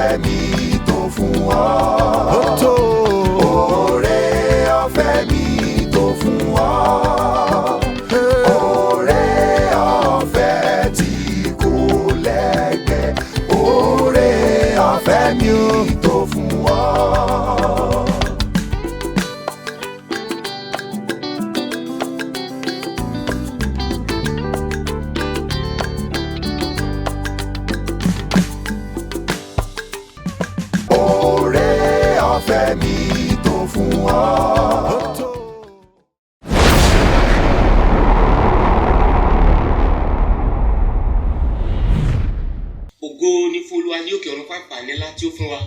Ọ̀fẹ́ mi tó fún ọ. Ó tó. Oore ọ̀fẹ́ mi tó fún ọ. Oore ọ̀fẹ́ tí kò lẹ́gbẹ́. Oore ọ̀fẹ́ mi tó fún ọ. Oore ọ̀fẹ́ mi tó fún ọ. Ó tó. Ògo ní fún Olúwa ní òkè ọ̀run pàápàá ńlá tí ó fún wa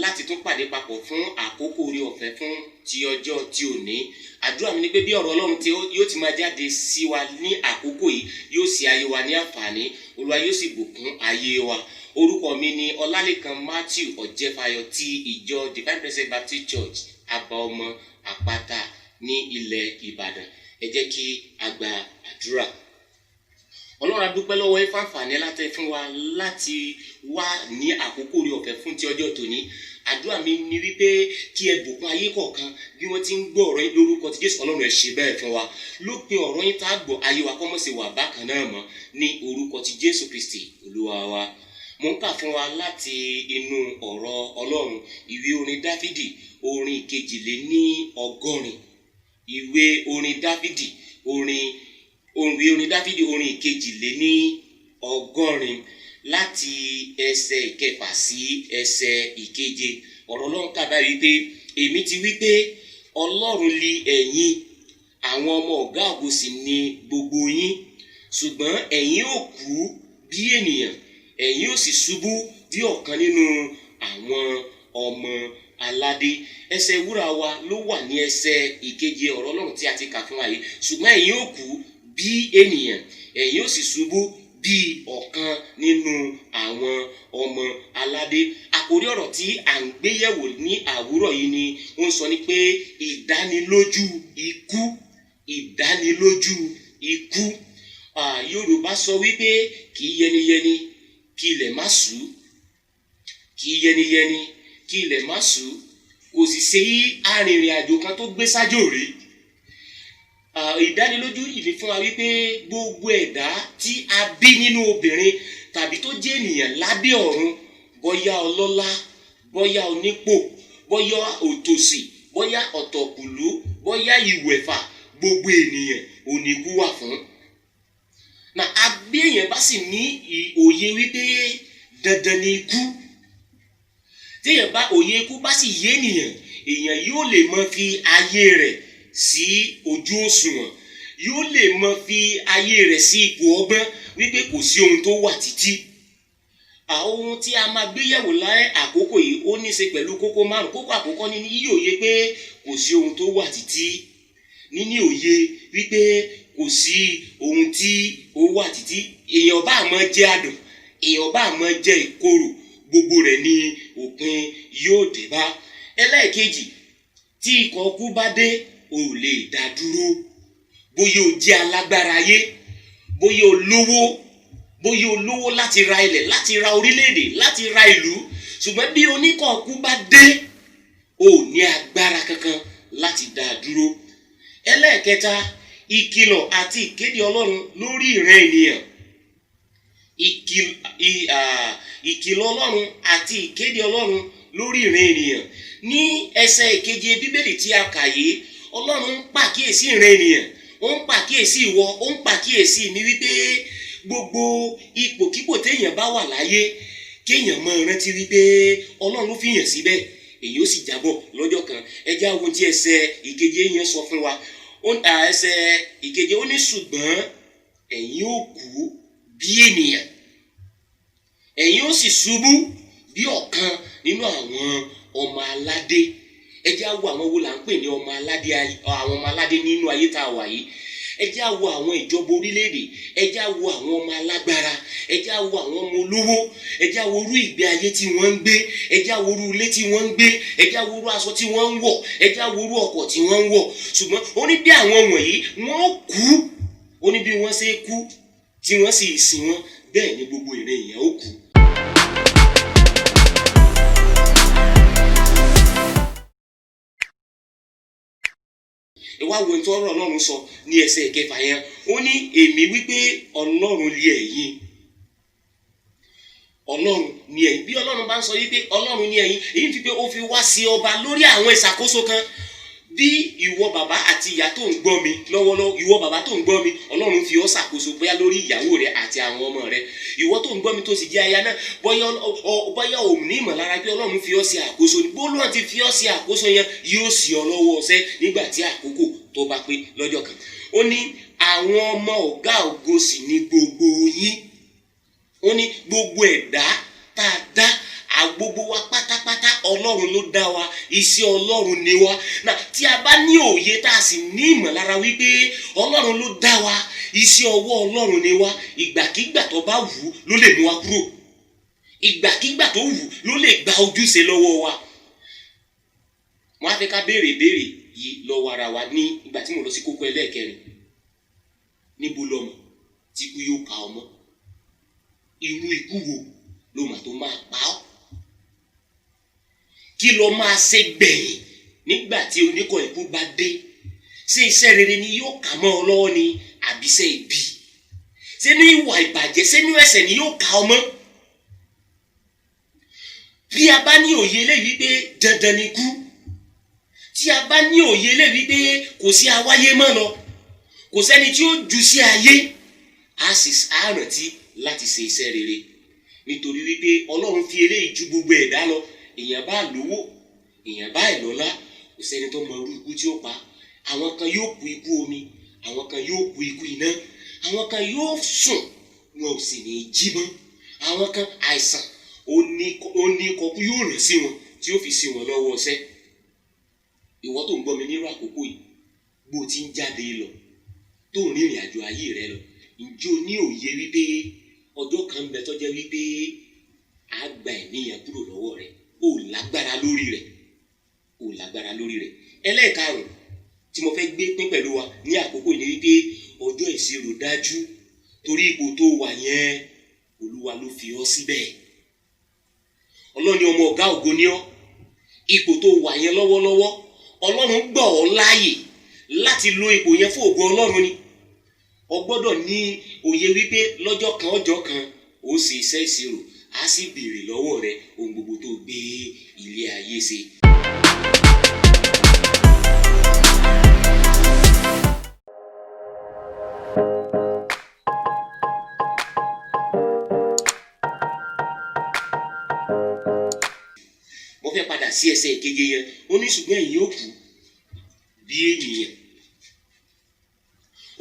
láti tún pàdé papọ̀ fún àkókò orí ọ̀fẹ́ fún ti ọjọ́ ti òní. Àdúrà mi ni pé bí ọ̀rọ̀ Ọlọ́run tí yóò ti máa jáde sí wa ní àkókò yìí yóò ṣe ayé wa ní àǹfààní. Olúwa yóò sì bùkún ayé wa. Orúkọ mi ni Ọlálékan Matthew Ọ̀jẹ̀fayọ̀ ti ìjọ Divine Presence Baptist Church, Àbá Ọmọ Àpáta ní ilẹ̀ Ìbàdàn. Ẹ jẹ́ kí a gba àdúrà. Ọlọ́run, a dúpẹ́ lọ́wọ́ yín fún àǹfààní láti fún wa láti wá ní àkókò orí ọ̀fẹ́ fún ti ọjọ́ tòní. Àdúrà mi ni wípé kí ẹ bùkún ayé kọ̀ọ̀kan bí wọ́n ti ń gbọ́ ọ̀rọ̀ yín lórúkọ ti Jésù. Ọlọ́run, ẹ ṣe bẹ́ẹ̀ fún wa. Lópin ọ̀rọ̀ yín tá a gbọ́, ayé wa kọ́mọ̀ sí wà bákan náà mọ́ ní orúkọ ti Jésù Kristi Olúwa wa. Mo ń kà fún wa láti inú ọ̀rọ̀ Ọlọ́run, ìwé orin Dáfídì, orin 182. Ìwé orin Dáfídì, orin ìwé orin Dáfídì, orin 182, láti ẹsẹ̀ 6 sí ẹsẹ̀ 7. Ọ̀rọ̀ Ọlọ́run kà báyìí pé, èmi ti wí pé, Ọlọ́run li ẹ̀yin, àwọn ọmọ ọ̀gá ògo sì ni gbogbo yín. Ṣùgbọ́n ẹ̀yin ò kú bí ènìyàn, ẹ̀yin ò sì ṣubú bí ọ̀kan nínú àwọn ọmọ aládé. Ẹsẹ̀ wúrà wa ló wà ní ẹsẹ̀ 7 ọ̀rọ̀ Ọlọ́run tí a ti kà fún wa yìí. Ṣùgbọ́n ẹ̀yin ò kú bí ènìyàn, ẹ̀yin ò sì ṣubú bí ọ̀kan nínú àwọn ọmọ aládé. Àkórí ọ̀rọ̀ tí à ń gbé yẹ̀wò ní àwúrọ̀ yìí ni ó ń sọ ní pé ìdánilójú ikú, ìdánilójú ikú. Yorùbá sọ wípé kì í yẹniyẹni kí ilẹ̀ má ṣú, kì í yẹniyẹni kí ilẹ̀ má ṣú. Kò sì ṣe arìnrìn àjò kan tó gbé sájò rí. Ìdánilójú ìní fún wa wípé gbogbo ẹ̀dá tí a bí nínú obìnrin tàbí tó jẹ́ ènìyàn lábẹ́ ọ̀run, bóyá ọlọ́lá, bóyá onípò, bóyá òtòṣì, bóyá ọ̀tọ̀kùlú, bóyá ìwẹ̀fà, gbogbo ènìyàn òní ikú wà fún. Na abí èèyàn bá sì ní òye wípé dandan ni ikú, téèyàn bá òye ikú bá sì yé ènìyàn, èèyàn yóò lè mọ fi ayé rẹ̀ sí ojú òṣùwọ̀n, yóò lè mọ fi ayé rẹ̀ sí ipò ọgbọ́n wípé kò sí ohun tó wà títí. Àwọn ohun tí a máa gbé yẹ̀wò láyé àkókò yìí ó ní í ṣe pẹ̀lú kókó márùn. Kókó àkọ́kọ́ ní yíyí òye pé kò sí ohun tó wà títí, níní òye wípé kò sí ohun tí ó wà títí. Èèyàn bá máa jẹ adùn, èèyàn bá máa jẹ ìkorò, gbogbo rẹ̀ ní òpin yóò dé bá. Ẹlẹ́ẹ̀kejì, tí ikọ̀ kú bá dé, ò lè dá dúró. Bóyá o jẹ́ alágbára ayé, bóyá o lówó, bóyá o lówó láti ra ilẹ̀, láti ra orílẹ̀-èdè, láti ra ìlú, ṣùgbọ́n bí oníkọ̀ọ́kú bá dé, o ní agbára kankan láti dá a dúró. Ẹlẹ́ẹ̀kẹta, ìkìlọ̀ àti ìkéde Ọlọ́run lórí ìran ènìyàn. Ìkìlọ̀ Ọlọ́run àti ìkéde Ọlọ́run lórí ìran ènìyàn. Ní ẹsẹ̀ 7 Bíbélì tí a kà yìí, Ọlọ́run ń pàkíyèsí ìran ènìyàn, ó ń pàkíyèsí ìwọ, ó ń pàkíyèsí mi wípé gbogbo ipòkípò téèyàn bá wà láyé, kéèyàn máa rántí wípé Ọlọ́run ló fi yàn síbẹ̀, èyí ó sì jábọ̀ lọ́jọ́ kan. Ẹ jẹ́ àwọn tí ẹsẹ̀ 7 yẹn sọ fún wa. Ẹsẹ̀ 7, ó ní ṣùgbọ́n ẹ̀yin ó kú bí ènìyàn, ẹ̀yin ó sì ṣubú bí ọ̀kan nínú àwọn ọmọ aládé. Ẹ jẹ́ á wo àwọn wo là ń pè ní ọmọ aládé, àwọn ọmọ aládé nínú ayé tá a wà yìí. Ẹ jẹ́ á wo àwọn ìjọba orílẹ̀-èdè, ẹ jẹ́ á wo àwọn ọmọ alágbára, ẹ jẹ́ á wo àwọn ọmọ olówó, ẹ jẹ́ á wo irú ìgbé ayé tí wọ́n ń gbé, ẹ jẹ́ á wo irú ilé tí wọ́n ń gbé, ẹ jẹ́ á wo irú aṣọ tí wọ́n ń wọ̀, ẹ jẹ́ á wo irú ọkọ̀ tí wọ́n ń wọ̀. Ṣùgbọ́n ó ní bí àwọn wọ̀nyí wọ́n kú, ó ní bí wọ́n ṣe kú tí wọ́n sì sin wọn, bẹ́ẹ̀ ni gbogbo ìran èèyàn ó kú. Ẹ wá wo ohun tí ọ̀rọ̀ Ọlọ́run sọ ní ẹsẹ̀ ìkẹfà yẹn. Ó ní èmi wípé Ọlọ́run lé ẹ̀yin. Ọlọ́run ni ẹ̀yin. Bí Ọlọ́run bá ń sọ wípé Ọlọ́run ni ẹ̀yin, èyí fi pé ó fi wá sí ọba lórí àwọn ìṣàkóso kan. Bí ìwọ bàbá àti ìyá tó ń gbọ́ mi lọ́wọ́lọ́wọ́, ìwọ bàbá tó ń gbọ́ mi, Ọlọ́run fi ọ́ ṣàkóso bóyá lórí ìyàwó rẹ àti àwọn ọmọ rẹ. Ìwọ tó ń gbọ́ mi tó sì jẹ́ aya náà, bóyá ò ní ìmọ̀lára pé Ọlọ́run fi ọ́ ṣe àkóso ni. Bólúwa ti fi ọ́ ṣe àkóso yẹn, yóò sì ọ lọ́wọ́ ọṣẹ́ nígbà tí àkókò tó bá pé lọ́jọ́ kan. Ó ní àwọn ọmọ ọ̀gá ògo sì ní gbogbo yín. Ó ní gbogbo ẹ̀dá tá a dá, gbogbo wa pátápátá, Ọlọ́run ló dá wa, iṣẹ́ Ọlọ́run ni wa. Náà tí a bá ní òye tá a sì ní ìmọ̀lára wípé Ọlọ́run ló dá wa, iṣẹ́ ọwọ́ Ọlọ́run ni wa, ìgbàkigbà tó bá wù ú ló lè mú wa kúrò, ìgbàkigbà tó wù ú ló lè gba ojúṣe lọ́wọ́ wa. Wọ́n á fẹ́ ká béèrè ìbéèrè yìí lọ́wọ́ ara wa ní ìgbà tí mo lọ sí kókó ẹlẹ́ẹ̀kẹrin. Níbo lọmọ tí ikú yóò pa ọmọ? Irú ikú wo ló mà tó máa pa ọ́? Kí ló máa ṣe gbẹ̀yìn nígbà tí oníkọ̀ ikú bá dé? Ṣé iṣẹ́ rere ni yóò kà mọ́ ọ lọ́wọ́ ni àbí iṣẹ́ ibi? Ṣé ní ìwà ìbàjẹ́, ṣé ní ẹ̀ṣẹ̀ ni yóò kà ọ mọ́? Bí a bá ní òye eléyìí pé dandan ni kú, tí a bá ní òye eléyìí pé kò sí awáyé mọ́ lọ, kò sẹ́ni tí ó ju sí ayé, a sì á rántí láti ṣe iṣẹ́ rere, nítorí wípé Ọlọ́run fi eléyìí ju gbogbo ẹ̀dá lọ. Èèyàn bá lówó, èèyàn bá ìlọ́lá, kò sẹ́ni tó mọ irú ikú tí ó pa. Àwọn kan yóò kú ikú omi, àwọn kan yóò kú ikú iná, àwọn kan yóò sùn wọn ò sì ní í jí mọ́, àwọn kan àìsàn ó ní kọkú yóò ràn sí wọn tí ó fi sí wọn lọ́wọ́ ọṣẹ́. Ìwọ tó ń gbọ́ mi nírú àkókò yìí, bó ti ń jáde lọ, tó ń rìnrìn àjò ayé rẹ lọ, ǹjẹ́ o ní òye wípé ọjọ́ kan ń bẹ tó jẹ́ wípé a gba ẹ̀mí yẹn kúrò lọ́wọ́ rẹ? O lágbára lórí rẹ̀, o lágbára lórí rẹ̀. Ẹlẹ́ẹ̀karùn-ún tí mo fẹ́ gbé pín pẹ̀lú wa ní àkókò yìí ni wípé ọjọ́ ìṣirò dájú, torí ipò tó wà yẹn, Olúwa ló fi ọ́ síbẹ̀. Ọlọ́run ni ọmọ ọ̀gá ògo ni ọ́. Ipò tó wà yẹn lọ́wọ́lọ́wọ́, Ọlọ́run gbà ọ́ láàyè láti lo ipò yẹn fún ògo Ọlọ́run ni. O gbọ́dọ̀ ní òye wípé lọ́jọ́ kan ọjọ́ kan ó ṣe iṣẹ́ ìṣirò, á sì béèrè lọ́wọ́ rẹ ohun gbogbo tó gbé ilé ayé ṣe. Mo fẹ́ padà sí ẹsẹ̀ ìkeje yẹn. Ó ní ṣùgbọ́n ẹ̀yin ó kú bí ènìyàn.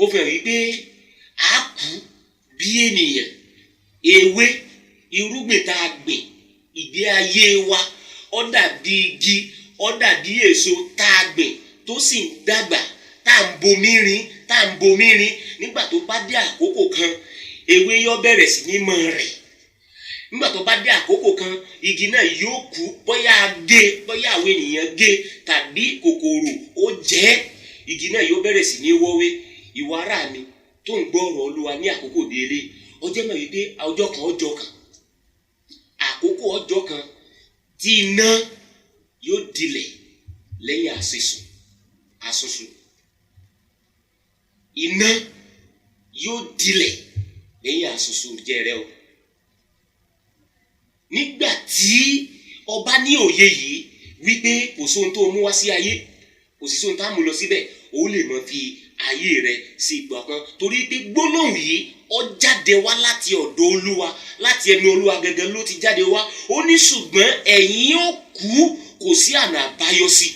Ó fẹ́ rí pé a kú bí ènìyàn. Ewé irúgbìn tá a gbìn, ìgbé ayé wa ó dàbí igi, ó dàbí èso tá a gbìn tó sì ń dàgbà, tá à ń bomi rin, tá à ń bomi rin. Nígbà tó bá dé àkókò kan, ewé yó bẹ̀rẹ̀ sí ní máa rẹ̀. Nígbà tó bá dé àkókò kan, igi náà yóò kú, bóyá a gé, bóyá àwọn ènìyàn gé, tàbí kòkòrò ó jẹ ẹ́, igi náà yóò bẹ̀rẹ̀ sí ní wọ́wé. Ìwọ ará mi tó ń gbọ́ ọ̀rọ̀ Olúwa ní àkókò bíi eléyìí, ọjọ́ mọ̀ wípé ọjọ́ kan ọjọ́ kan, àkókò ọjọ́ kan tí iná yóò dilẹ̀ lẹ́yìn àṣesùn àṣùṣù, iná yóò dilẹ̀ lẹ́yìn àṣùṣù jẹrẹ o. Nígbà tí ọba ní òye yìí wípé kò sóhun tó mú wá sí ayé, kò sí sóhun tá a mú lọ síbẹ̀, ó lè mọ fi ayé rẹ sí ipò kan, torí pé gbólóhùn yìí ó jáde wá láti ọ̀dọ̀ Olúwa, láti ẹnu Olúwa gẹ́gẹ́ ló ti jáde wá. Ó ní ṣùgbọ́n ẹ̀yin ó kú, kò sí àná àbáyọ sí,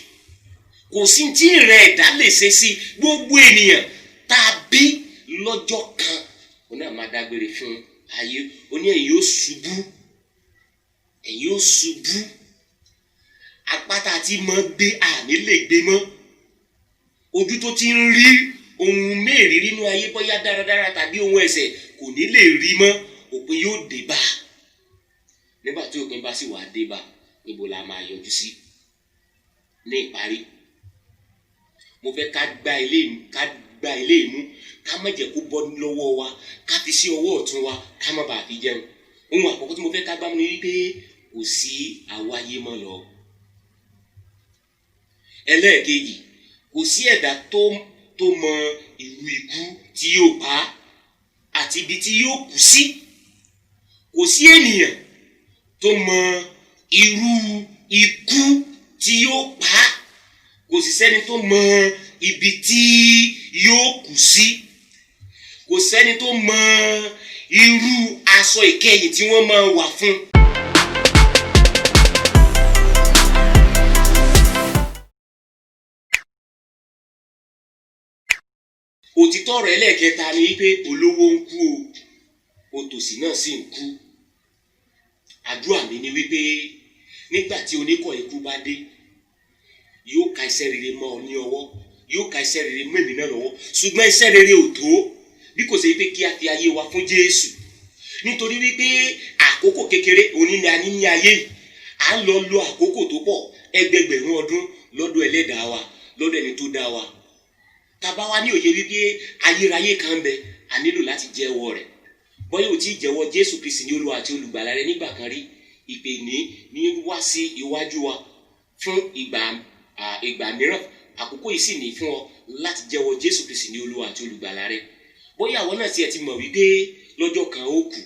kò sí tí ìrẹ̀ ẹ̀dá lè ṣe sí. Gbogbo ènìyàn tá a bí lọ́jọ́ kan, òun náà máa dágbére fún ayé. Ó ní ẹ̀yin ó ṣubú, ẹ̀yin ó ṣubú. Apáta tí mọ́ gbé àní lè gbé mọ́. Ojú tó ti ń rí ohun mẹ́rìírí nínú ayé, bóyá dáradára tàbí ohun ẹ̀ṣẹ̀, kò ní lè rí mọ́. Òpin yóò dé bá. Nígbà tí òpin bá sì wá dé bá, níbo la máa yọjú sí? Ní ìparí, mo fẹ́ ká gba ilé, ká gba ilé mú, ká má jẹ́ kó bọ́ lọ́wọ́ wa, ká fi sí ọwọ́ ọ̀tún wa, ká má bàa fi jẹun. Ohun àkọ́kọ́ tí mo fẹ́ ká gbámú ni wípé kò sí àwáyé mọ́ lọ. Ẹlẹ́ẹ̀kejì, Kò sí ẹ̀dá tó mọ irú ikú tí yóò pa á àti ibi tí yóò kú sí. Kò sí ènìyàn tó mọ irú ikú tí yóò pa á, kò sì sẹ́ni tó mọ ibi tí yóò kú sí. Kò sẹ́ni tó mọ irú aṣọ ìkẹyìn tí wọ́n máa wà fún. Òtítọ́ ọ̀rọ̀ ẹlẹ́ẹ̀kẹta ni wípé olówó ń kú o, òtòṣì náà sì ń kú. Àdúrà mi ni wípé nígbà tí oníkọ̀ ikú bá dé, yóò ka iṣẹ́ rere mọ́ ọ ní ọwọ́, yóò ka iṣẹ́ rere mọ́ èmi náà lọ́wọ́. Ṣùgbọ́n iṣẹ́ rere ò tó bí kò ṣe wípé kí a fi ayé wa fún Jésù, nítorí wípé àkókò kékeré òní ni a ní ní ayé yìí. À ń lọ lo àkókò tó pọ̀, ẹgbẹgbẹ̀rún ọdún lọ́dọ̀ ẹlẹ́dàá wa, lọ́dọ̀ ẹni tó dá wa. Tàbá wa ní òye wípé ayérayé kan ń bẹ, a nílò láti jẹ́wọ́ rẹ̀. Bóyá ò tí ì jẹ́wọ́ Jésù Kristi ní Olúwa àti Olùgbàlà rẹ nígbà kan rí, ìpè ní wá sí iwájú wa fún ìgbà mìíràn. Àkókò yìí sì ní fún ọ láti jẹ́wọ́ Jésù Kristi ní Olúwa àti Olùgbàlà rẹ. Bóyá àwọn náà tiẹ̀ ti mọ̀ wípé lọ́jọ́ kan ó kù,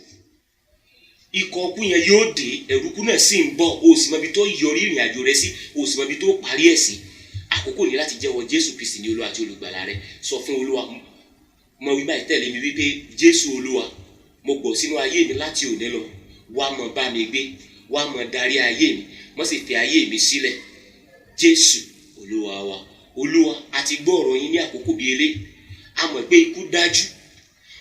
ikọ̀ ọkú yẹn yóò dé, ẹ̀rù kú náà sì ń bọ̀, o sì mọ ibi tó yọrí ìrìn àjò rẹ sí, o sì mọ ibi tó parí ẹ̀ sí. Àkókò ní láti jẹ́wọ́ Jésù Kristi ní Olúwa àti Olùgbàlà rẹ. Sọ fún Olúwa, mọ wí báyìí tẹ̀lé mi wípé Jésù Olúwa, mo gbọ́ sínú ayé mi láti òní lọ, wá mọ bá mi gbé, wá mọ darí ayé mi, mọ sì fi ayé mi sílẹ̀. Jésù Olúwa wa. Olúwa, a ti gbọ́ ọ̀rọ̀ yín ní àkókò bíi eléyìí. A mọ̀ pé ikú dájú,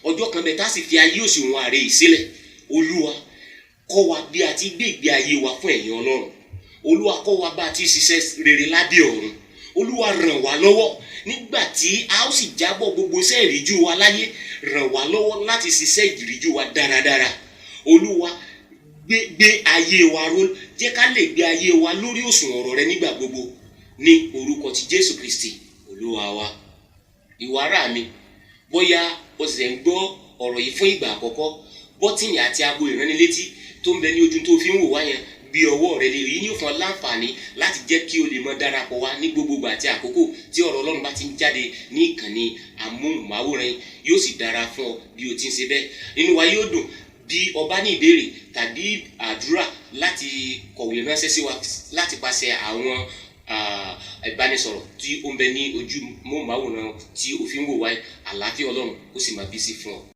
ọjọ́ kan bẹ tá a sì fi ayé òṣùwọ̀n àrè yìí sílẹ̀. Olúwa, kọ́ wa bí a ti gbé ìgbé ayé wa fún ẹ̀yìn Ọlọ́run. Olúwa, kọ́ wa bá a ti ṣiṣẹ́ rere lábẹ́ ọ̀run. Olúwa, ràn wá lọ́wọ́ nígbà tí a ó sì jábọ̀ gbogbo iṣẹ́ ìríjú wa láyé. Ràn wá lọ́wọ́ láti ṣiṣẹ́ ìríjú wa dáradára. Olúwa, gbé ayé wa ró, jẹ́ ká lè gbé ayé wa lórí òṣùwọ̀n ọ̀rọ̀ rẹ nígbà gbogbo, ní orúkọ ti Jésù Kristi Olúwa wa. Ìwà ara mi, bóyá o sì ń gbọ́ ọ̀rọ̀ yìí fún ìgbà àkọ́kọ́, bọ́tìnì àti aago ìránnilétí tó ń bẹ ní ojú tó fi ń wò wá yẹn, bí ọwọ́ rẹ lè yí ní fún ọ láǹfààní láti jẹ́ kí o lè mọ darapọ̀ wá ní gbogbogbò àti àkókò tí ọ̀rọ̀ Ọlọ́run bá ti ń jáde ní ìkànnì amóhùnmáwòrán. Yóò sì dára fún ọ bí o ti ń ṣe bẹ́ẹ̀. Inú wa yóò dùn bí o bá ní ìbéèrè tàbí àdúrà láti kọ̀wé ránṣẹ́ sí wa láti pàṣẹ àwọn ìbánisọ̀rọ̀ tí ó ń bẹ ní ojú móhùnmáwòrán tí o fi ń wò wáyé. Àlàáfíà Ọlọ́run ó sì máa bí sí fún ọ.